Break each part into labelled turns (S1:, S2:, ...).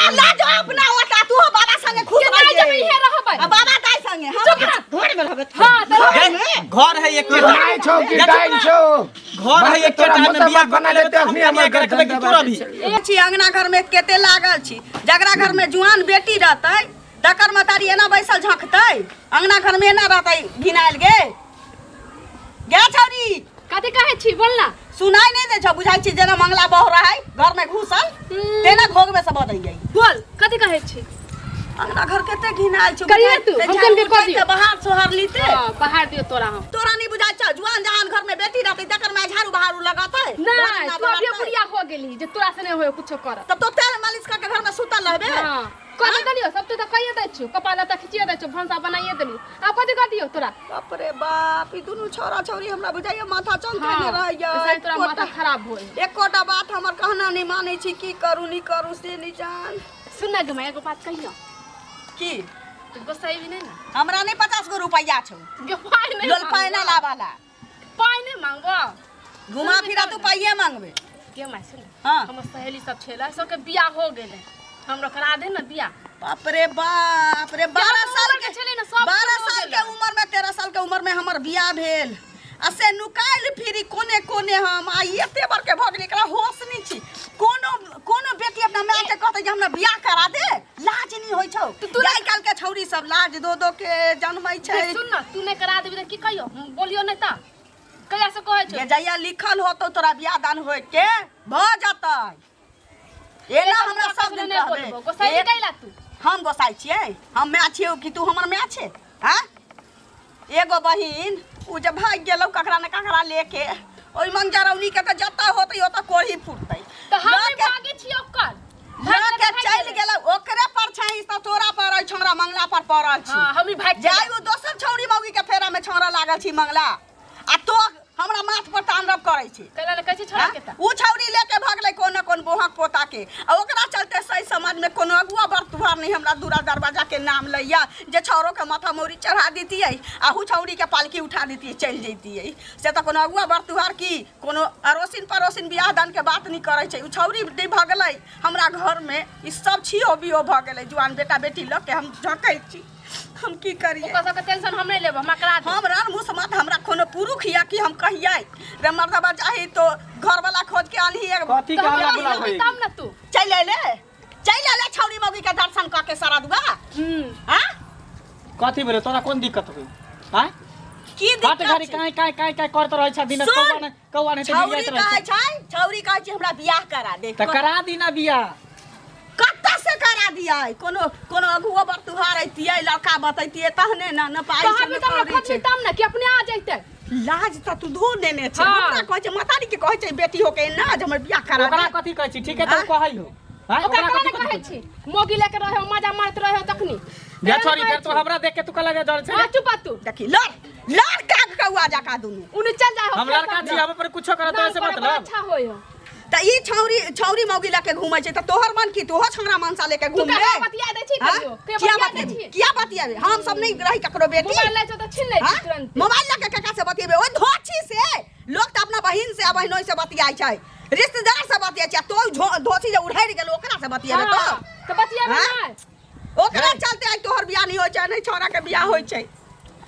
S1: तोरा लाज अपना होता तू हो बाबा संगे खुश
S2: केना
S1: रहिए।
S2: जेबै इहे रहबै।
S1: आ बाबा दाई संगे हम
S2: चुप रह।
S1: घर में रहबै
S2: हाँ, तऽ
S1: घर में?
S3: घर है एक
S4: माय छौ कि डाइन छौ
S3: घर है एक
S4: तोरा
S3: टाइम में
S4: मुसलमान
S3: बियाह
S4: बना लेते अखनी हमर
S3: रखबै कि तू रहबी
S1: ए छी अंगना घर में केते लागल छी जकरा घर में जुआन बेटी रहतै तकर मतारी एना बैसल झकतै अंगना घर में एना रहतै घिनायल गे गे छौरी
S2: कथी कहै छी बोल ना
S1: सुनाई नहीं दे छौ बुझाइ छी जेना मंगला बह रहै घर में घुसल तेना घोग में से बदै जाइ
S2: बोल कथी कहै छी
S1: अंगना घर कते घिनायल छौ
S2: करिए तू, हम कन के कऽ दियौ।
S1: बाहर सोहर लीते
S2: हाँ, बाहर दियो तोरा हम
S1: तोरा नहीं बुझाइ छौ जुआन जहान घर में बेटी रहतै तकर में झाड़ू बहारू लगतै
S2: नहीं तू अभी बुढ़िया हो गेली जे तोरा से नहीं होय कुछो कर
S1: तब तो तेल मालिश करके घर में सुतल रहबे
S2: हाँ कथी देलियो सब तो कहिए दै छियो कपड़ा लत्ता खिचिए दै छियो भनसा बनाइए देलियो आब कथी कर दियो तोरा
S1: बाप रे बाप ई दुनू छौरा छौरी हमरा बुझाइया माथा चमकेने रहैया
S2: शायद तोरा माथा खराब होय
S1: एकोटा बात हमर कहना नहीं मानै छी की करू नहीं करू से नहीं जान
S2: सुन ना गे एगो बात कहियो
S1: की
S2: तू गोसाई भी नहीं ना
S1: हमरा नहीं 50 गो रुपैया छौ
S2: गे पाइ नहीं
S1: लोल पाइ ना लावाला
S2: पाइ नहीं मांगबो
S1: घुमा फिरा तू पाइये मांगबे
S2: गे माय सुन
S1: हाँ।
S2: हमर सहेली सब छेला सबके बियाह हो गेलै हमरो करा दे ना बियाह
S1: बाप रे बाप रे 12
S2: उम्र
S1: साल
S2: के
S1: के
S2: छलै ने, सब
S1: 12
S2: हो
S1: साल के
S2: गेलै।
S1: उम्र में 13 साल के उम्र में हमर बियाह भेल आ से नुकायल फिरी कोने कोने हम आ एते बड़ के भऽ गेली एकरा होश नहि छी कोनो कोनो बेटी अपना माय के कहतै जे हमरा बियाह करा दे लाज नहि होइ छौ
S2: तू
S1: आइ काल्हि के छौरी सब लाज दो दो के जन्मै छै
S2: सुन ना तू नहीं करा देबी तऽ की कहियो हम बोलियो नहीं तऽ कहिया से कहै छौ
S1: जे जहिया लिखल होतौ तोरा बियाह दान होय के भऽ जतै एना हमरा सब दिन
S2: नहीं बोलबो
S1: कहबे
S2: गोसाई कैला तू
S1: हम गोसाइ छियै हम माय छियौ कि तू हमर माय छै आँ एगो बहिन उ जे भागि गेलौ ककरा ने ककरा लेके ओहि मंगजरौनी के तऽ जतऽ होतै ओतऽ कोढ़ी फुटतै
S2: तऽ हम
S1: लऽ
S2: नहीं
S1: के
S2: भागे छियै ओकर
S1: लऽ के चलि गेलौ ओकरे पर छही तऽ तोरा पर अइ छौंड़ा मंगला पर पड़ल छी
S2: हां हम ही भाग
S1: जाय उ दोसर छौड़ी मौगी के फेरा में छौंड़ा लागल छी मंगला आ तो हमरा माथ पर तांडव करै छी
S2: कैला ने कहै छी छोड़ा के तऽ
S1: उ छौड़ी लेके भगलै कोनो कोन बोहक पोता के आ ओकरा चलते सही समाज में कोनो अगुआ बरतुहार नहीं हमरा दूरा दरवाजा के नाम लैया जे छौरो के माथा मौरी चढ़ा दितियै आ उ छौड़ी के पालकी उठा दितियै चलि जैतियै से तऽ कोनो अगुआ बरतुहार की कोनो अड़ोसिन पड़ोसिन बियाह दान के बात नहीं करै छै उ छौड़ी नहि भगलै हमरा घर में ई सब छियो बियो भऽ गेलै जुआन बेटा बेटी लऽ के हम झकै छी हम की करिए
S2: ओकर सबके टेंशन हम नहीं लेब हमरा करा दे
S1: हम रण मुँह मत हमरा कोनो पुरुख या कि हम कहियै रे मर्दबा चाही तो घर वाला खोज के आनही एक
S3: कथी
S2: तऽ
S3: के
S2: हमरा
S3: हल्ला गुल्ला
S2: लेबै
S3: होई
S2: तब ना तू
S1: चलि अयले चलि अयले छौड़ी मौगी के दर्शन कऽ के सारा दुआ
S2: हम्म
S1: हाँ
S3: कथी भेलै तोरा कोन दिक्कत होई आँय
S1: की
S3: हाथ
S1: दिक्कत
S3: घड़ी
S1: छै?
S3: काहे काहे काहे काहे करत रहै छ दिन
S1: सुन!
S3: कौआ ने कौआ ने
S1: छौड़ी कहै छै छौड़ी कहै छै हमरा बियाह करा दे
S3: तऽ करा दी ना बियाह
S1: कतऽ से करा दिया कोनो कोनो अगुओ बरतुहार अइतियै लड़का बतैतियै तहने ने न पाइ छै
S2: कहबी
S1: न
S2: तऽ हमरा
S1: कौड़ी
S2: खोजबी
S1: छै
S2: तब ना कि अपने आ जैते
S1: लाज तऽ तू धो देने छै
S2: हाँ।
S1: हमरा कहै छै मातारी के कहै छै बेटी हो के ना जे हमर बियाह करा
S3: ओकरा
S1: दे
S3: कथी कहै छी ठीक है तऽ कहै हो आँय,
S2: ओकरा
S3: ओकरा
S2: कोना
S3: कथी
S2: कहै छी मोगी लेके रहे हो मजा मारैत रहे हो तखनी
S3: जा छोरी फेर तो हमरा देख के तू कहला जे डर छै
S2: हां चुप तू
S1: देखी लड़ लड़ काग कौआ जका दुनू
S2: उन्हें चल जा हो
S3: हम लड़का छी हम पर कुछो करत
S2: नाम
S3: से
S2: करे पर
S3: मतलब
S2: अच्छा होय हो
S1: तऽ ई छौरी छौरी मौगी लके घूमै छै तऽ तोहर मन की तोहर छौरा मनसा लेके
S2: तू
S1: घूम
S2: ककरा
S1: ले
S2: बतिया दै छी
S1: हाँ?
S2: कहियो के
S1: किया
S2: बतिया दै
S1: बतियाबे
S2: छी
S1: किया बतियाबे हम सब नहीं रही ककरो बेटी
S2: मोबाइल लै छौ तऽ छीन लै
S1: हाँ?
S2: छी तुरंत
S1: मोबाइल लके ककरा से बतियेबे ओइ धोछी से लोग तऽ अपना बहिन से आ बहिनोई से बतियाइ छै रिश्तेदार से बतियाइ छै आ तो धोछी जे उड़ैड़ गेल ओकरा से बतियेबे तो
S2: हाँ, तऽ बतियाबे
S1: हाँ?
S2: नहि
S1: ओकरा चलते आइ तोहर बियाह नहीं होइ छै नहीं छौरा के बियाह होइ छै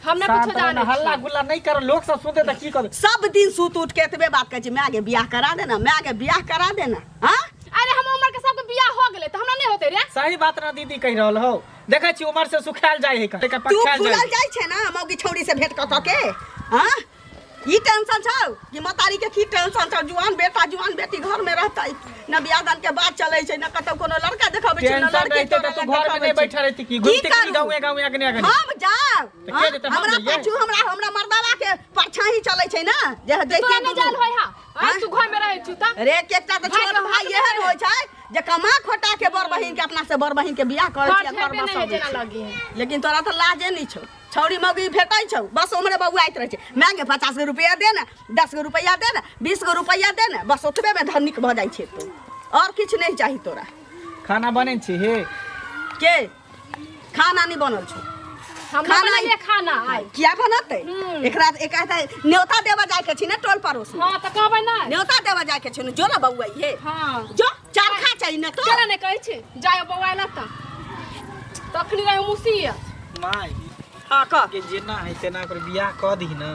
S2: हम नहि
S3: शांत
S2: कुछो
S3: रह
S2: जानै
S3: ना, हल्ला
S2: छी
S3: गुल्ला नहीं कर लोग सब सुनते तऽ की कर
S1: सब दिन सुत उठ के एतबे बात कहै छै माय के बियाह करा देना माय के बियाह करा देना हाँ
S2: अरे हम उम्र के सबके बियाह हो गेलै तऽ हमरा नहि होतै रे
S3: सही बात ना दीदी कह रहल हो देखै छी उमर से सुखायल जाय है का
S1: तू
S3: पखायल
S1: फूलल
S3: जाय
S1: जाइ छै ना मौगी छौड़ी से भेंट कऽ कऽ के हाँ ई टेंशन छौ कि मतारी के की टेंशन छौ जुआन बेटा जुआन बेटी घर में रहतै न बियाह दान के बात चलै छै न कतौ कोनो लड़का देखबै छै न
S3: टेंशन
S1: लड़की
S3: रहते
S1: तोरा
S3: तऽ तू
S1: लग
S3: घर में
S1: देखबै
S3: नहीं
S1: छै।
S3: बैठा रहती की
S1: की
S3: घूमते की
S1: करू?
S3: गाँवे गाँवे अगने अगने
S1: हम जाब
S3: तऽ के जेतै? हम
S1: हमरा
S3: जइयै?
S1: पाछू हमरा हमरा मर्दावा के परछाई चलै छै ना जे
S2: तोरा
S1: जैतियै
S2: नहि
S1: दुनू।
S2: जाल होय हा
S1: हाँ?
S2: आइ तू घर में रहै छु तऽ
S1: रे के एकटा तऽ
S2: भाइ
S1: छोट
S2: के
S1: भाई
S2: हाथ
S1: एहन
S2: में
S1: होइ छै जे कमा खोटा के बड़ बहिन के अपना से बड़ बहिन के बियाह करै
S2: घर
S1: छै आ घर
S2: छेबे नहि है
S1: बसबै
S2: जेना
S1: छै।
S2: लगी है
S1: लेकिन तोरा तऽ लाजे नहि छौ छौड़ी मौगी भेटै छौ बस उम्हरे बौआइत रहै छै माय गे 50 गो रुपया दे ने 10 गो रुपया दे ने 20 गो रुपया दे ने बस ओतबे में धनिक भऽ जाइ छै तू और किछु नहि चाही तोरा
S3: खाना बनै छी हे
S1: के खाना नहि बनल छौ
S2: हम
S1: खाना-
S2: बनेलियै खाना आइ
S1: किया बनतै
S2: हम्म।
S1: एकरा एकरा तऽ न्योता देबऽ जाय के छी ने टोल पड़ोस में
S2: हाँ तऽ कहबै नहि
S1: न्योता देबऽ जाय के छै ने जो ने बौआ हे
S2: हाँ
S1: जो चरखा चाही ना तो
S2: केना नहि कहै छै जाय बौआ एला तऽ तखनी रहे मुसी
S3: माय
S1: हां कह
S3: के जेना है तेना ओकर बियाह कऽ दही ने।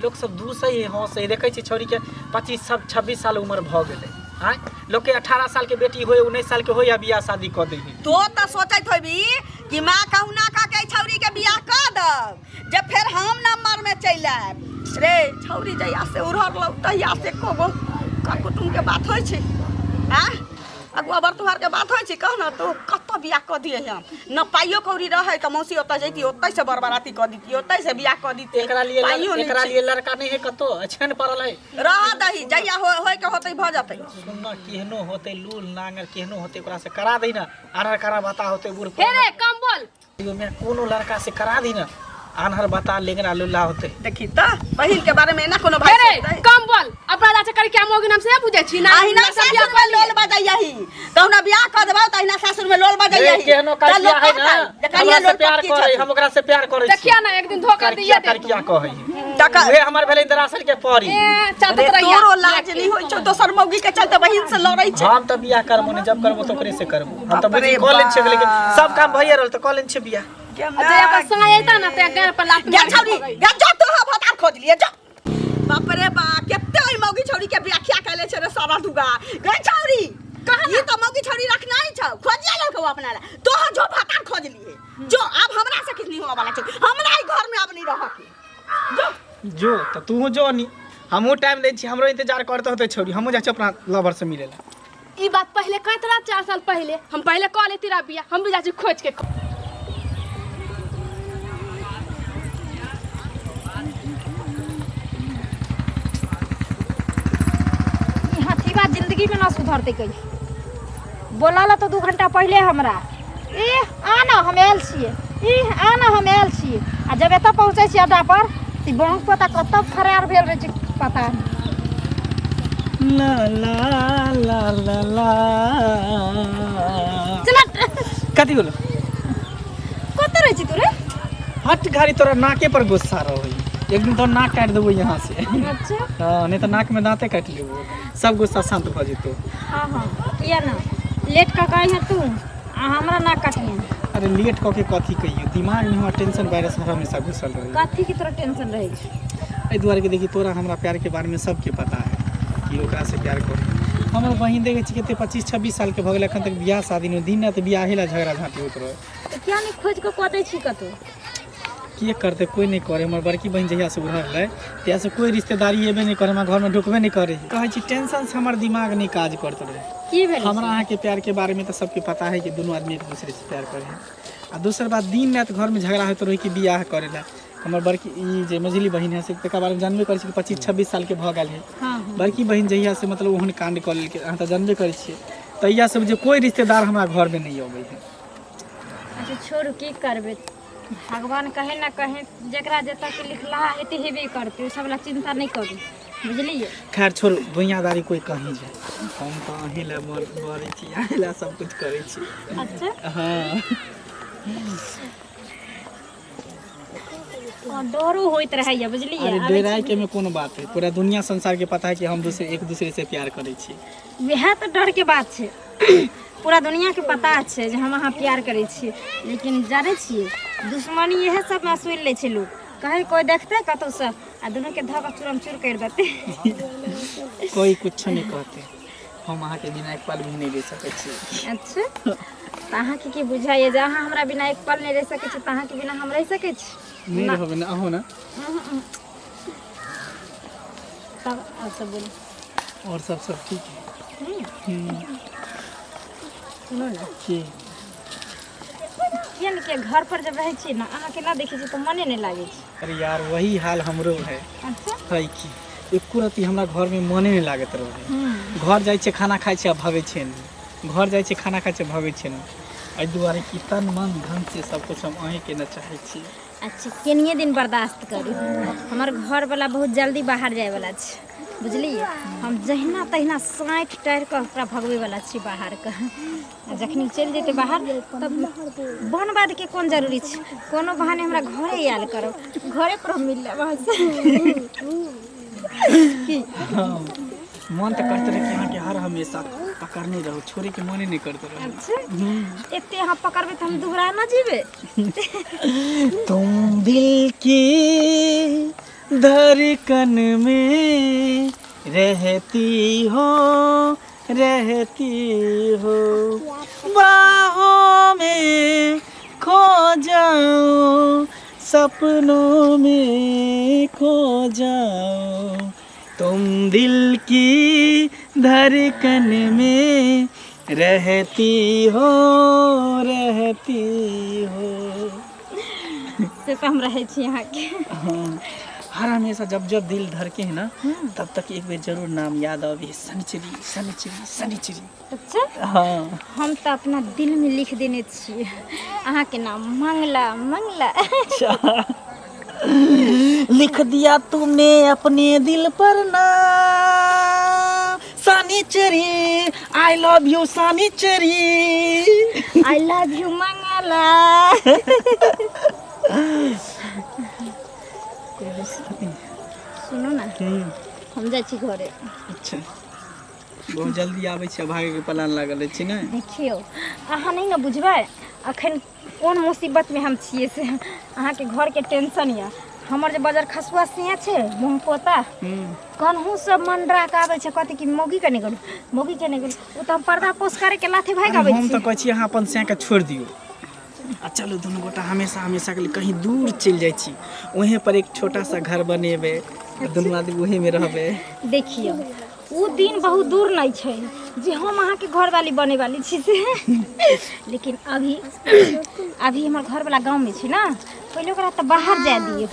S3: लोक सब दूसै है, हंसै है। देखै छी छौड़ी के 25 सब 26 साल उम्र भऽ गेलै। आँय, लोक के 18 साल के बेटी होय, 19 साल के होय आ बियाह शादी कऽ दै है।
S1: तो तऽ सोचैत होबी कि माँ कहुना कऽ के छौरी के बियाह कऽ दब जे फेर हम नंबर में चलि आयब। रे छौरी जहिया से उड़ल लौ तहिया से कोगो कर कुटुम के बात होइ छै। आँ अगुआ बर तुहार के बात होइ छै, कह न तो कतऽ बियाह कऽ दिए हम? न पाइयो कौड़ी रहै तऽ मौसी ओतऽ जैती, ओतै से बर बराती कऽ दिती, ओतै से बियाह कऽ दिती।
S3: एकरा लिए
S1: पाइयो नहि
S3: एकरा
S1: छै।
S3: लिए लड़का नहीं है कतौ, अछैन पड़ल है।
S1: रह दही, जहिया होय के होतै भऽ जेतै।
S3: सुनना, केहनो होतै लूल नांगर केहनो होतै ओकरा से करा दही ना। आन्हर करा बता होतै बूढ़
S2: हे रे कम बोल।
S3: यो मैं कोनो लड़का से करा दी ना, आन्हर बता लेंगड़ा लुल्ला होते।
S1: देखी तऽ बहिन के बारे में एना कोनो भाई
S2: हे रे
S1: सोचतै?
S2: कम बोल। अपना जाचे कर के मोगी नाम से पूछै छी ना।
S1: अहिना सासुर में लोल बजैयही, कहुना बियाह कऽ देबौ तऽ अहिना सासुर में लोल बजैयही।
S3: केहनो
S1: तऽ लोक
S3: करकिया है ना,
S1: कहतै जे कनिया
S3: हमरा से
S1: लोल
S3: प्यार
S1: पक्की
S3: करे,
S1: छथिन।
S3: हम ओकरा से प्यार करै छी।
S2: देखिया ना एक दिन धोखा दिया
S3: करकिया
S2: दे।
S3: करकिया कहै है।
S1: तकर
S3: उहे हमर भेलै दरासल के परी।
S2: ए चाहत
S1: रे
S2: रहिया।
S1: तोरो लाज नहीं होइ छौ, दोसर मौगी के चलते बहिन से लड़ै छै।
S3: हम तऽ बियाह करबो नहीं, जब करबो तो ओकरे से करबो। हम तऽ
S1: बाप रे
S3: बुझी कऽ लै छियै, लेकिन
S1: बाप।
S3: सब काम भइए रहल तऽ कऽ लै छियै बियाह।
S2: जे ओकर संग एता ना ते गार पर लात
S1: गे
S2: मारि
S1: छौरी
S2: भगै।
S1: गे जो तो भतार खोज लिए जो। बाप रे बा केते ओइ मौगी छौरी के व्याख्या कैले छै रे सारा दुगा। गे छौरी ई तो मौगी छौरी रखना ही छौ, खोजिया लड़को अपना ला तो जो भतार खोज लिए जो। अब हमरा से किछ नहीं होवा वाला छै, हमरा ई घर में अब नहीं रह के जो।
S3: जो तऽ तू जो नी, हमहूँ टाइम दै छी, हमरो इंतजार करते होते छौरी, हमहूँ जाइ छी अपना लवर से मिले ला।
S2: ई बात पहले कहत रहा 4 साल पहले, हम पहले कह लेती रहा बियाह, हम भी जाइ छी खोज के।
S5: ई हथीबा जिंदगी में ना सुधरते कहीं। बोला ला तो 2 घंटा पहले हमरा, ए आ ना हम आयल छियै, ई आ ना हम आयल छियै। आ जब एतऽ पहुँचै छियै अड्डा पर तऽ बहक पता कतऽ फरार भेल रहै छै पता नहि।
S3: ला ला ला ला ला।
S5: चला।
S3: कथी बोलो?
S5: कतऽ रहै छी तू रे?
S3: हट घारी, तोरा नाके पर गुस्सा रहै, एक दिन तो नाक काटि देबो यहाँ से।
S5: अच्छा।
S3: हाँ, नहीं तो नाक में दांते काटि लेबो, सब गुस्सा शांत भऽ जेतौ।
S5: हाँ हाँ, किया ना लेट कऽ कहे है तू आ हमरा नाक काटिए।
S3: अरे लेट कऽ के कथी कहियो, दिमाग में हमर टेंशन वायरस हर हमेशा घुसल रहै।
S5: कथी के तोरा टेंशन रहै छै?
S3: एहि दुआरे कि देखी तोरा हमरा प्यार के बारे में सबके पता है कि ओकरा से प्यार करे। हमर बहिन देखै छी कते 25-26 साल के भऽ गेल, एखन तक बियाह शादी नहि, दिन राति बियाहे ला झगड़ा झाँटी होइत रहै।
S5: तऽ किया नहि खोजि कऽ कऽ दै छी कतौ?
S3: के करतै, कोइ नहि करे। हमर बड़की बहिन जहिया से उड़ल तहिया से कोइ रिश्तेदारी एबे नहि करे, हमरा घरमे ढुकबे नहि करे। कहै छी टेंशन से हमर दिमाग नहि काज करत रहै।
S5: की भेलै?
S3: हमरा अहाँके प्यार के बारे में तऽ सबके पता है कि दुनू आदमी एक दूसरे से प्यार करे है। आ दोसर बात दिन राति घरमे झगड़ा होइत रहै कि बियाह करे ला। हमर बड़की ई जे मझिली बहिन है से तकर बारे में जानबे करै छी कि 25-26 साल के भऽ गेल है।
S5: हाँ हाँ।
S3: बड़की बहिन जहिया से मतलब ओहन कांड कऽ लेलकै, अहाँ तऽ जानबे करै छियै, तहिया से जे कोइ रिश्तेदार हमरा घरमे नहि अबै है।
S5: अच्छा छोड़ू, की करबै, भगवान कहीं ना कहीं जकरा जतऽ के लिखलाहा हेतै हेबे करतै, ओहि सब लए चिंता नहि करू, बुझलियै?
S3: खैर छोड़ू, दुनियादारी कोइ कहीं जाए, हम तऽ अहीं लए मरै छी, अहीं लए सब कुछ करै छी।
S5: अच्छा।
S3: हाँ।
S5: हाँ, डरो होइत रहैया बुझलियै?
S3: अरे डराय के में कोनो बात है, पूरा दुनिया संसार के पता है कि हम दूसरे एक दूसरे से प्यार करै छी।
S5: वएह तऽ डर के बात छै, पूरा दुनिया के पता छै जे हम अहाँ प्यार करै छियै, लेकिन जानै छियै दुश्मनी इएह सबमे सुनि लै छै लोक, कहीं कोइ देखतै कतौसँ आ दुनूके धऽ कऽ चूरम चूर करि देतै।
S3: कोई कुछ नहीं कहते, हम अहाँके बिना एक पल भी नहीं रह सकै छी।
S5: अच्छा, तऽ अहाँके की बुझाइए जे अहाँ हमरा बिना एक पल नहि रहि सकै छी तऽ अहाँके बिना हम रहि सकै छी?
S3: नहीं रहबै ने अहूँ ने।
S5: तब आओर सब बोलू।
S3: और सब सब ठीक है।
S5: सुनू ने।
S3: की?
S5: किया ने किया घर पर जब रहै छी ने अहाँके ना देखै छी तऽ मने नहि लागै छै।
S3: अरे यार वही हाल हमरो है।
S5: अच्छा।
S3: है की एको रत्ती हमरा घरमे मने नहि लागैत रहै। घर जाइ छियै खाना खाइ छियै आ भगै छियै ने, घर जाइ छियै खाना खाइ छियै भगै छियै ने। एहि दुआरे कि तन मन धन से सब कुछ हम अहीँके ने चाहै छी।
S5: अच्छा कनिए दिन बर्दाश्त करू, हमर घरवला बहुत जल्दी बाहर जायवला छै बुझलियै? हम जहिना तहिना साँठि टारि कऽ ओकरा भगबैवला छी बाहरके। आ जखनी चलि जेतै बाहर तब वन बाधके कोन जरूरी छै, कोनो बहाने हमरा घरे आयल करब, घरे पर हम मिल लेब अहाँसँ। की
S3: हाँ, मन तऽ करते रहै कि अहाँके हर हमेशा पकड़ने रहू, छोड़े के मने नहीं करते रहू।
S5: अच्छा, एते अहाँ पकड़बै तऽ हम दुबरा न जेबै।
S3: तुम दिल की धड़कन में रहती हो, रहती हो, बाहों में खो जाओ, सपनों में खो जाओ, तुम दिल की धड़कन में रहती हो, रहती हो।
S5: से तऽ हम रहै छी अहाँके।
S3: हाँ, हर हमेशा जब जब दिल धड़के है ना, तब तक एक बेर जरूर नाम याद आवे, शनिचरी शनिचरी शनिचरी।
S5: अच्छा।
S3: हाँ।
S5: हम तऽ अपना दिलमे लिख देने छियै अहाँके नाम, मंगला मंगला।
S3: अच्छा, लिख दिया तुमने अपने दिल पर नाम शनिचरी, I love you Sanichari.
S5: I love you Mangla. सुनू ने, हम जाइ छी घरे।
S3: अच्छा, बहुत जल्दी आबै छी, भागैके प्लान लागल अछि ने?
S5: देखियौ, अहाँ नहि ने बुझबै अखन कोन मुसीबतमे हम छियै, से अहाँके घरके टेंशन यऽ, हमर जे बजर खसुआ सिया छै मुँह पोता, कनहु सब मंडरा के आबै छै, कहतै कि मौगी के नहि गेलू, मौगी के नहि गेलू, ओ तऽ हम पर्दा पोस करे के लाथे भागि आबै
S3: हम
S5: छी।
S3: तऽ कहै छी अहाँ अपन सैके छोड़ि दियौ आ चलू दुनू गोटा हमेशा हमेशा के लिए कहीं दूर चलि जाइ छी, वहीं पर एक छोटा सा घर बनेबै आ दुनू आदमी वहीं में रहबै।
S5: देखियौ, ओ दिन बहुत दूर नहि छै जे हम अहाँके घरवाली बने वाली छी से, लेकिन अभी अभी हमर घरवाला गाँवमे छै ने, पहिले ओकरा तऽ बाहर जाय दियौ,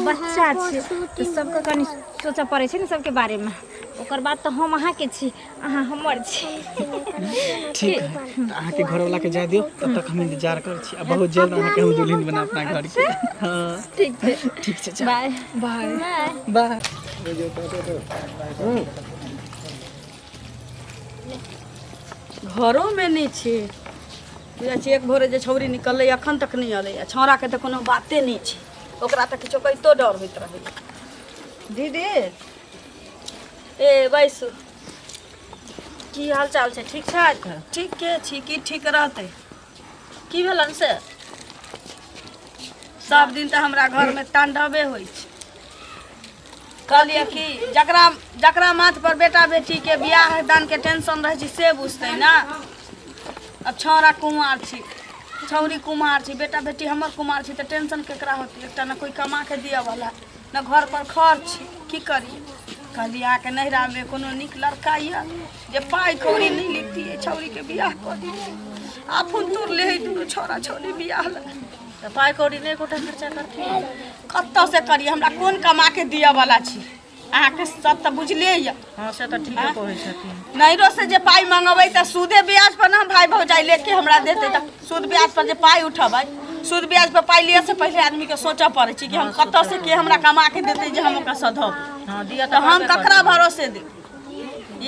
S5: बच्चा छै तऽ सबके कनि सोचऽ पड़ै छै ने सबके बारेमे, ओकर बाद तऽ हम अहाँके छी, अहाँ हमर छी।
S3: ठीक है, तऽ अहाँके घरवाला के जाय दियौ, तब तक हम इंतजार करै छी आ बहुत जल्द अहाँके हम दुल्हन बना अपना घर के। हाँ।
S5: ठीक छै।
S3: ठीक छै।
S5: बाय।
S3: बाय।
S5: बाय।
S3: बाय।
S1: घरोमे नहि छै, बुझै छी एक भोरे जे छौरी निकललै अखन तक नहि एलै, आ छौड़ाके तऽ कोनो बाते नहि छै, ओकरा तऽ किछो कहितो डर होइत रहै। दीदी ए बैसू।
S6: की हाल चाल छै? ठीक छै?
S1: ठीके छी। की ठीक रहतै?
S6: की भेलन से?
S1: सब दिन तऽ हमरा घरमे तांडवे होइ छै। कहलियै कि जकरा जकरा माथ पर बेटा बेटीके बियाह दानके टेंशन रहै छै से बुझतै ने। अब छौड़ा कुमार छी, छौड़ी कुमार छी, बेटा बेटी हमर कुमार छी, तऽ टेंशन केकरा होतै? एकटा ने कोइ कमा के दिअ वाला, ने घर पर खर्च छी, की करियै? कहलियै अहाँके नैहरामे कोनो नीक लड़का यऽ जे पाइ कौड़ी नहि लितियै, छौड़ीके बियाह कऽ दितियै। आफुन तुर ले है दुनू छौड़ा छौड़ी बियाह लए।
S6: तऽ पाइ कौड़ी नहि एकोटा खर्चा करथिन?
S1: कतऽसँ करियै? हमरा कोन कमा के दिअ वाला छी? अहाँके सब तऽ बुझले यऽ।
S6: हँ, से तऽ ठीके कहै छथिन।
S1: नैहरो से जे पाइ मंगेबै तऽ सूदे ब्याज पर ने हम भाय भौजाइ लेके हमरा देतै, तऽ सूद ब्याज पर जे पाइ उठेबै, सूद ब्याज पर पाइ लिए से पहिले आदमीके सोचऽ पड़ै छै कि हम कतऽ से, के हमरा कमा के देतै जे हम ओकरा सधब।
S6: हँ, दिअ।
S1: तऽ हम ककरा भरोसे देब?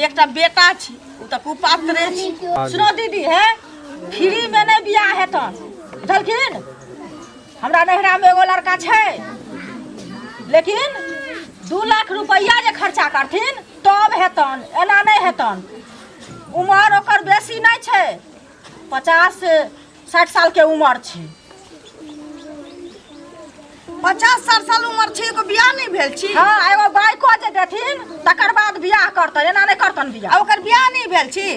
S1: एकटा बेटा छी, ओ तऽ कुपात्रे छी।
S6: सुनो दीदी, हे फ्री में नहि बियाह हेतन, बुझलखिन? हमरा नैहरामे एगो लड़का छै, लेकिन 2 लाख रुपैआ जे खर्चा करथिन तब हेतन, एना नहि हेतन। उमर ओकर बेसी नहि छै, 50-60 सालके उमर छै।
S1: 50-60 साल उमर छै, एगो बियाह नहि भेल छी?
S6: हँ, एगो बाइको जे देथिन तकर बाद बियाह करतन, एना नहि करतन बियाह।
S1: आ ओकर बियाह नहि भेल छी?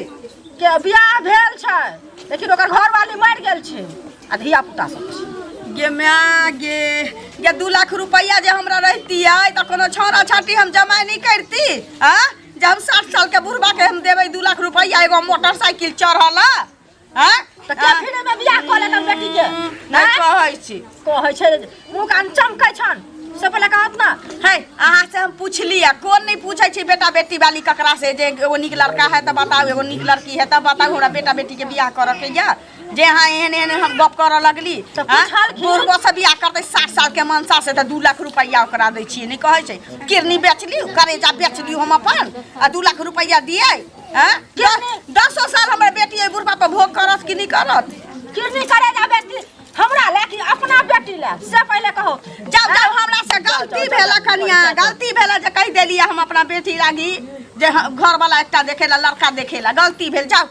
S6: के बियाह भेल छै, लेकिन ओकर घरवाली मरि गेल छै आ धिया पुता सब छै।
S1: गे माय गे, गे 2 लाख रुपैआ जे हमरा रहितियै तऽ कोनो छौड़ा छाटी हम जमाइ नहि करती। आ जे हम 60 साल के बुढ़बा के हम देबै 2 लाख रुपैआ एगो मोटरसाइकिल चढ़ल आ?
S6: तऽ के फ्रीमे बियाह कऽ लेतन बेटीके?
S1: नहि कहै छी।
S6: कहै छै, मुँह कान चमकै छन से पहिले कहत ने।
S1: है, अहाँ से हम पूछली, आ कोन नहि पूछै छी बेटा बेटी वाली ककरा से जे एगो नीक लड़का है तऽ बताउ, एगो नीक लड़की है तऽ बताउ, हमरा बेटा बेटी के बियाह करऽ के यऽ, जे अहाँ एहन एहन हम गप करऽ लगली।
S6: तऽ
S1: आँ?
S6: पुछलखिन?
S1: बुढ़बो से बियाह करतै 60 साल के मनसा से तऽ 2 लाख रुपैआ ओकरा दै छियै? नहि कहै छै, किरनी बेच लियौ, करेजा बेच लियौ हम अपन आ 2 लाख रुपैआ दियै? आँ? 10 साल हमर बेटी एहि बुढ़बा पर भोग करत कि नहि करत?
S6: किडनी करेजा बेटी हमरा ले कि अपना बेटी ले, से पहिले कहो।
S1: जाउ जाउ, हमरा से गलती भेल कनिया, गलती भेल जे कहि देलियै हम अपना बेटी लागी। जे घर वाला एकटा देखेला लड़का देखेला गलती भेल जाओ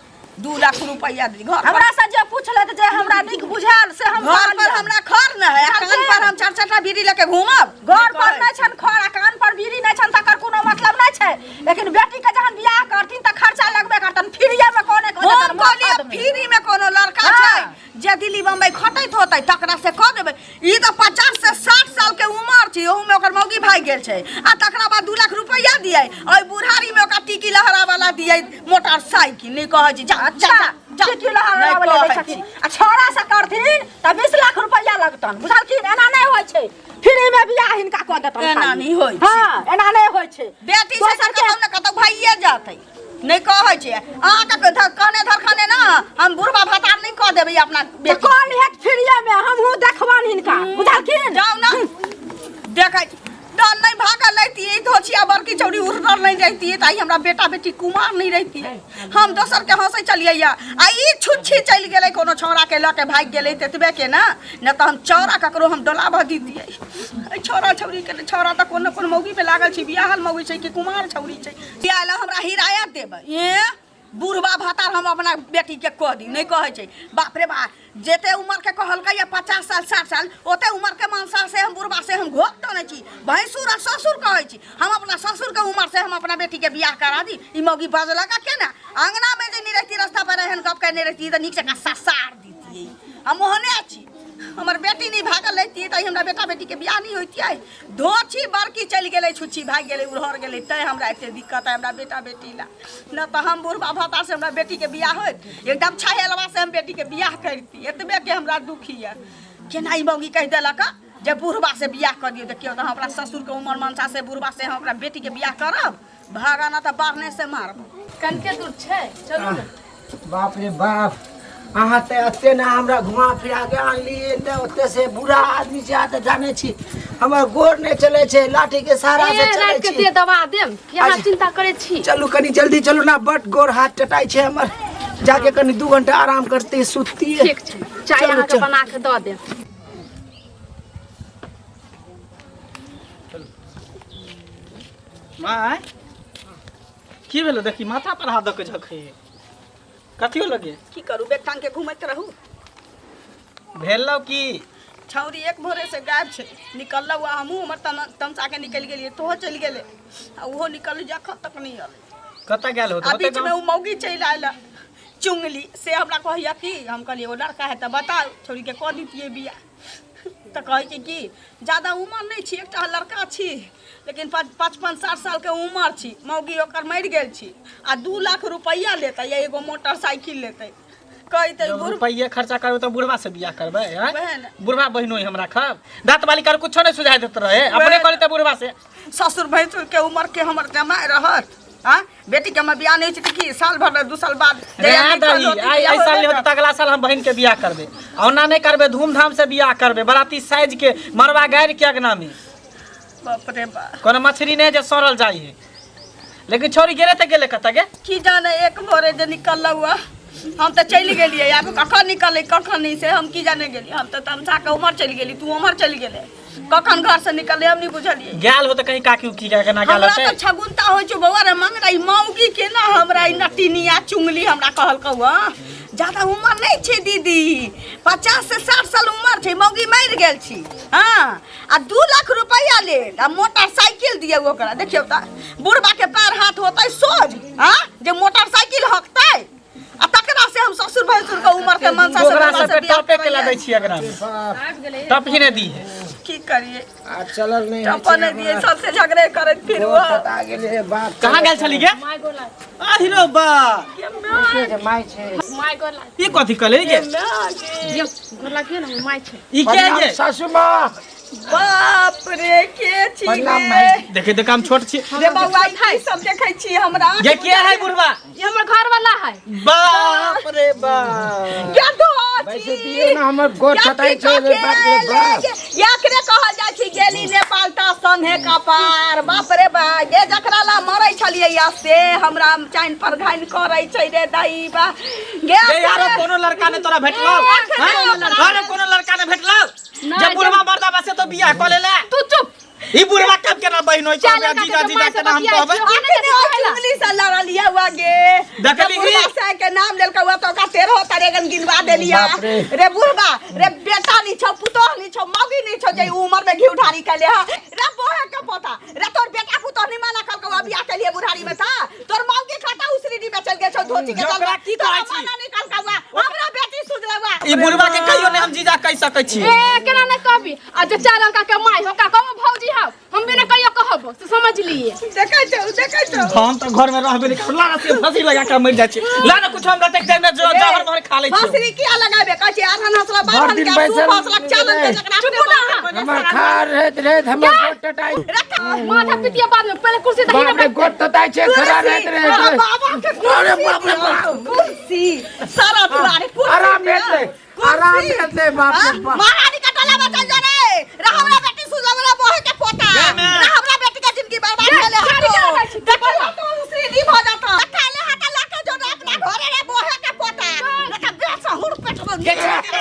S1: 2 लाख रुपया दी घर पर।
S6: हमरा से जे पूछलक जे हमरा नीक बुझायल से हम
S1: घर पर
S6: कहलियनि।
S1: हमरा खर न है आ कान पर हम चार चार टा बीड़ी लेके घूमब।
S6: घर पर नहि छनि खर आ कान पर बीड़ी नहि छनि तकर कोनो मतलब नहि छै, लेकिन बेटी के जहन बियाह करथिन तऽ खर्चा लगबे करतन, फ्रीये मे कोने कऽ
S1: हम
S6: देतन
S1: कहलियै
S6: मोफत मे।
S1: फ्री में कोनो लड़का छै जे दिल्ली बम्बई खटैत होतै तकरा से कऽ देबै। ई तऽ 50 से 60 साल के उमर छै, ओहू में ओकर मौगी भागि गेल छै आ तकरा बाद 2 लाख रुपया दियै, ओहि बुढ़ारी में ओकरा टिकी लहरा वाला दियै मोटरसाइकिल। नहि कहै छी, जा जा।
S6: अच्छा।
S1: जा, जा।
S6: टिकी लहरा
S1: नहि
S6: वाला दै
S1: कहै
S6: छथिन
S1: छी।
S6: आ छौड़ा से करथिन तऽ 20 लाख रुपया लगतन, बुझलखिन? एना नहि होइ छै फ्री मे बियाह हिनका कऽ देतन
S1: एना
S6: खाली।
S1: नहि होइ छै।
S6: हँ, एना नहि होइ छै।
S1: बेटी से
S6: दोसर के
S1: कतौ ने कतौ भाइये जेतै। नहि कहै छै अहाँके कहने धरखने ना हम बुढ़बा भतार नहि कऽ देबै अपना
S6: तऽ
S1: बेटी।
S6: कऽ लिहत फ्रीये मे, हमहूँ देखबनि हिनका, बुझलखिन?
S1: जाउ ना, देखै छी। डर नहि भागल रहितियै, धोछिया बड़की चौड़ी उड़ल नहि रहितियै तऽ आइ हमरा बेटा बेटी कुमार नहि रहितियै। हम दोसर के हंसै चलियै या आ ई छुच्छी चलि गेलै, कोनो छौड़ा के लऽ के भागि गेलै ततबे के ना, नहि तऽ हम चौड़ा ककरो हम डोलाबऽ दितियै। एहि छौड़ा छौड़ी के छौड़ा तऽ कोनो कोनो मौगी पे लागल छै, बियाहल मौगी छै कि कुमार छौड़ी छै, बियाह लए हमरा हिरायत देबै। ए बुढ़बा भातार हम अपना बेटी के कह दी? नहि कहै छै। बाप रे बा, जते उमर के कहलकै या 50 साल 60 साल, ओते उमर के मनसा से हम बुढ़बा से हम घोप टनै छी, भैंसुर आ ससुर कहै छी। हम अपना ससुर के उमर से हम अपना बेटी के बियाह करा दी? ई मौगी बजलक केना? अंगना में जे नहि रहती, रास्ता पर एहन गप केने रहती तऽ नीक जकाँ ससार दितियै। हम ओहने छी। हमर बेटी नहि भागल रहितियै तऽ हमरा बेटा बेटी के बियाह नहि होइतियै। धोछी बड़की चलि गेलै, छुच्छी भागि गेलै, उड़हर गेलै, तैं हमरा एते दिक्कत है हमरा बेटा बेटी ला। न तऽ हम बुढ़बा भाता से हमरा बेटी के बियाह होइत? एकदम छहेलवा से हम बेटी के बियाह करती। एतबे के हमरा दुखी यऽ। केना ई मौगी कहि देलक जे बुढ़बा से बियाह कऽ दियौ? देखियौ तऽ हम अपना ससुर के उमर मनसा से बुढ़बा से हम अपना बेटी के बियाह करब? भागा ना तऽ बाढ़ने से मारब।
S2: कनके दूर छै, चलू ने।
S4: बाप रे बाप, अहाँ तऽ एते ने हमरा घुमा फिरा के आनलियै तऽ ओते से बुरा आदमी छै। अहाँ तऽ जानै छी हमर गोर नहि चलै छै, लाठी के सहारा से
S2: ए
S4: चलै
S2: राति के
S4: छी।
S2: देह दबा देम कि अहाँ
S4: अच्छा।
S2: चिंता करै छी।
S4: चलू, कनी जल्दी चलू ना, बड गोर हाथ टटाइ छै हमर। जाके कनी 2 घंटा आराम करते सुततियै।
S2: ठीक छै, चाय
S4: चलू,
S2: अहाँके
S4: चलू।
S2: बना के दऽ देब।
S3: माय, की भेलो? देखी, माथा पर हाथ दऽ के झखै कथियो लगे।
S1: की करू, बेग टांग के घूमैत रहू।
S3: भेलो की?
S1: छौरी एक भोरे से गायब छै। निकललहुँ आ हमहूँ हमर तमसा के निकलि गेलियै, तोहो चलि गेलै आ ओहो निकल जखन तक नहि अलै।
S3: कतऽ गेल हो?
S1: आ बीच में ओ मौगी चलि आयल चुंगली से हमरा कहैया कि हम कहलियै एगो लड़का है तऽ बताउ, छौरी के कऽ दितियै बियाह। तऽ कहै छै कि ज्यादा उमर नहि छी, एकटा लड़का छी, लेकिन 55-60 सालके उमर छी, मौगी ओकर मरि गेल छी आ 2 लाख रुपैआ लेतै या एगो मोटरसाइकिल लेतै। कहतै
S3: जब
S1: बुढ़
S3: रुपैया खर्चा करबै तऽ बुढ़वा से बियाह करबै हैं?
S1: वएह ने।
S3: बुढ़वा बहिनो हम राखब? दाँत वाली कर कुछो नहीं सुझाई देत रहे, अपने
S1: वएह
S3: करी तऽ बुढ़वा से।
S1: ससुर भैंसुर के उमर के हमर जमाय रहत आ बेटी के हमर बियाह नहि होइ छै तऽ की साल भर 2 साल बाद जहिया
S3: रह
S1: लिखल
S3: दही
S1: होतै,
S3: आइ
S1: बियाह
S3: एहि साल
S1: होबे
S3: नहि होतै
S1: करतै।
S3: तऽ अगला साल हम बहिन के बियाह करबै। आ ओना नहि करबै, धूमधाम से बियाह करबै, बराती साइज के मरबा गाड़ि के अगना में।
S1: बाप रे बाप।
S3: कोनो मछली नहि जे सड़ल जाइ है। लेकिन छोरी गेले तऽ गेले कतऽ गे?
S1: की जाने, एक भोरे जे निकललहुँ हँ, हम तऽ चलि गेलियै। आब कखन निकललै कखन नहि से हम की जाने गेलियै। हम तऽ तमसा के उम्हर चलि गेली, तू उम्हर चलि गेलै। कखन घर से निकललै हम नहि बुझलियै।
S3: गेल हो तऽ कहीं काकी उकी के केना गेल
S1: हमरा
S3: होतै?
S1: तऽ छगुनता होइ छौ बौआ रे मंगरा। ई मौगी केना हमरा ई नटिनिया चुंगली हमरा कहलकौ हँ, ज्यादा उमर नहि छै दीदी, 50 से 60 साल उमर छै, मौगी मरि गेल छी, हँ, आ 2 लाख रुपैआ लेल आ मोटरसाइकिल दियौ ओकरा। देखियौ तऽ बुढ़बा के पैर हाथ होतै सोझ? हँ, जे मोटरसाइकिल हकतै आ तकरा से हम ससुर भैंसुर के उमर के मनसा से
S3: ओकरा
S1: बुढ़बा से
S3: सबके
S1: बियाह
S3: टपे के
S1: करैयै।
S3: ला दै छियै अगना में।
S2: आबि गेलै।
S3: टप ही नहि दी है।
S1: की करिए?
S4: आ चलल नहि होइ
S1: टप
S4: छै
S1: नहि दिए।
S4: हमरा।
S1: सबसे झगड़े करैत फिर
S4: गोर टटा गेलै बाप।
S3: कहाँ गेल छली गे?
S2: माय गोला।
S3: आहिरो बा।
S4: के जे माय छै।
S2: माय गोला।
S3: ई कथी कहले गे?
S2: दियौ गोला के ने माय छै।
S3: ई के
S4: प्रणाम
S3: गे?
S4: सासू माँ।
S1: बाप रे, के छी
S4: प्रणाम
S1: गे?
S4: माय।
S3: देखे देख, हम छोट छी।
S1: रे बौआ, ई की सब देखै छी हमरा?
S3: गे, के है बुढ़वा?
S2: ई हमर घर वाला है।
S3: बाप रे बाप।
S1: क्या धो
S4: वैसे दियौ ने, हमर गोर टटाइ छै रे बाप रे बाप।
S1: एकरे कहल जाइ छै गेली नेपाल ता सन्हे कपार। बाप रे बा, गे जकरा ला मरै छलियै या से हमरा चैन पर घाइन करै छै रे दाई बा गे।
S3: गे यारो, कोनो लड़का ने तोरा भेटलौ हैं? अरे कोनो लड़का ने भेटलौ जे बुढ़वा मर्दा बसे तो बियाह कऽ लेले?
S2: तू चुप।
S3: ई बुढ़वा कब केना बहिन होय?
S2: चल,
S3: कहबै
S2: लड़का
S3: जीजा
S2: के
S3: जीजा
S2: माय से
S3: केना हम
S2: बतियाइ
S3: कहबै?
S2: छियौ।
S1: अखने ओहि चुगली से लड़लिया हुआ गे।
S3: देखली ही?
S1: बुढ़वा से के नाम लेलका हुआ तो ओकरा तेरहो तरेगन गिनवा देलिया।
S4: बाप रे।
S1: रे बुढ़वा रे, बेटा नहीं छौ, पुतोह नहीं छौ, मौगी नहीं छौ जे उम्र में घी उठारी कैले हा। रे बोहे के पोता रे, तोर बेटा पुतोह नहीं माना कल को बियाह के लिए बुढ़ारी में था। तोर मौगी खाता उसरी में चल गेल छौ धोती के
S3: ओकरा की
S1: तोरा
S3: कहै छी?
S1: माना नहीं कल का हुआ हमरा बेटी सुधरवा।
S3: ई बुढ़वा के कहियो ने हम जीजा कहि सकै छी।
S2: ए, केना नहीं कहबी? आ जे चार लड़का के माय होका कहबो भौजी हौ, हम भी नहीं कहियो कहबो से समझ लिए।
S1: देखै छौ, देखै छौ।
S3: हम तऽ घर में रहबे नहीं करब। लाना से फंसी लगा के मर जाइ छी। लाना कुछ हम लटक जाय ने जो जहर महर खा लै छी।
S1: फसरी किया लगाबे कहै छी? आधन हंसला
S4: भर
S1: बारहन
S4: दिन
S1: के
S4: बैसल
S1: सूप हंसला चालन के जकरा
S2: चुप ना।
S4: हमर खार रहैत रहैत हमर गोड़ टटाइ।
S2: माथा पिटिया बाद में, पहले कुर्सी दही।
S4: बाप रे, गोड़ टटाइ छै खड़ा रहैत रहैत।
S1: बाबा के
S4: अरे बाप रे बाप।
S1: कुर्सी सारा दुआरे कुर्सी।
S4: आराम भेटलै, आराम भेटलै, बाप रे बाप।
S1: महारानी का टोला में चल जा रे। रे हमरा बेटी सुजवरा बोहे के पोता रे, हमरा बेटी के जिंदगी बर्बाद भेले।
S2: गाड़ी केना जाइ छी?
S1: देखो तो उसरी नी भ जाता खाले हाथ ला के जो अपना घरे रे बोहे के पोता न त बेच हुड़ पेट में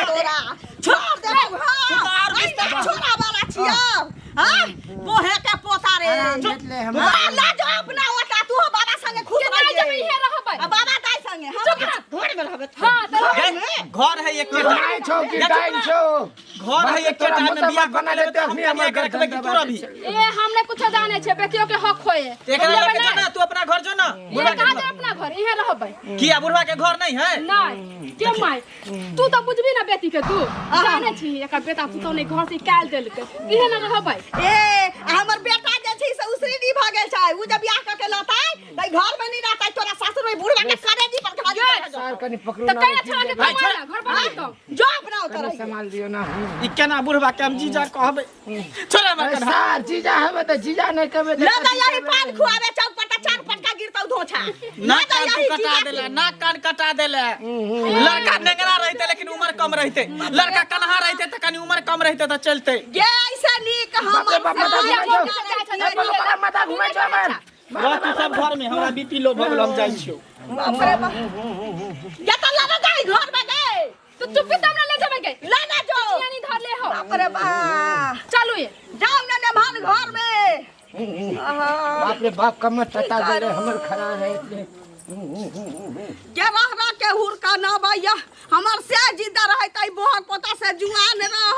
S1: तोरा छोड़ दे। हां, छोड़ा वाला छियो। हां, बोहे के पोता रे।
S4: आराम भेटलै हमरा।
S1: हां, ला जो अपना ओता। तू बाबा संगे खुश
S2: केना
S1: रह।
S2: जेबै? इहे रहबै।
S1: आ बाबा दाई संगे हम
S2: चुप रह।
S1: घर में रहबै।
S2: हां तऽ
S3: घर है एक
S4: दाइ छौ कि डाइन छौ?
S3: घर है एक
S4: तोरा
S3: टाइम में
S4: मुसलमान
S3: बियाह
S4: बना
S3: बना लेबै
S4: देते
S3: तऽ हम
S4: अखनी हमर
S3: कनिया के रखबै कि
S4: गर्दन
S3: तू
S4: दबा
S3: रहबी?
S4: दै।
S2: ए, हमने कुछो जाने छे, बेटियों के हक होए।
S3: एकरा लऽ के जो ना, तू अपना घर जो ना।
S2: ये कहाँ जाए अपना घर? इहे रहबै।
S3: किया, बुढ़वा के घर नहीं है?
S2: नहीं के माय, तू तऽ बुझबी ना बेटी के, तू जाने छी एकर बेटा पुतोह नहीं घर से निकाल देलकै, इहे ना रहबै।
S1: ए, हमर बेटा जे छै से उसरी नहीं भऽ गेल छै। उ जब बियाह कऽ के लौतै तऽ घर में नहीं रहतै। तोरा सासुर में बुढ़वा के करेजी पर खाली बैठ
S4: सार कनि पकड़ू
S2: तऽ
S4: ना।
S2: कहिया छोड़ा के कमाए ला घर बनाई तो
S1: जो अपना उतर।
S4: कनि सम्हाल दियौ ना।
S3: ई केना बुढ़वा के हम जीजा कहबै? छोड़ हमर
S4: अरे
S3: कन्हा।
S4: सार जीजा हेबै तऽ जीजा नहि कहबै तऽ
S1: ले
S4: कथी
S1: यही
S4: कहबै?
S1: पान खुआबे चौक पर तऽ चार पटका गिरतौ धोछा।
S3: नाक कान तू कटा देले, नाक कान कटा देले। लड़का नेंगरा रहते लेकिन उम्र कम रहते, लड़का कन्हा रहते तऽ कनि उम्र कम रहते तऽ चलते।
S1: गे, ऐसे नीक
S4: बाप रे
S1: हमर
S4: बाप, माथा घुमै छौ।
S1: सार
S4: ए, बाप, माथा घुमै छौ हमर।
S3: रह तू सब घर में, हमरा बीपी लो भऽ गेल, हम जाइ छियौ।
S1: बाप रे बाप, गे तऽ लऽ जाई घर में गे।
S2: तो चुप्पी तब ना ले जेबै गे।
S1: ले ना जो।
S2: यानी धर ले हो।
S1: बाप रे बाप,
S2: चलू ये।
S1: जाओ ना नेभान घर में। आहा।
S4: बाप रे बाप, कमर टटा गेलै हमर खड़ा रहैत रहैत।
S1: के रह रह के हुरका न भैया हमर से जिंदा रहे तई बोहक पोता से जुआन रह।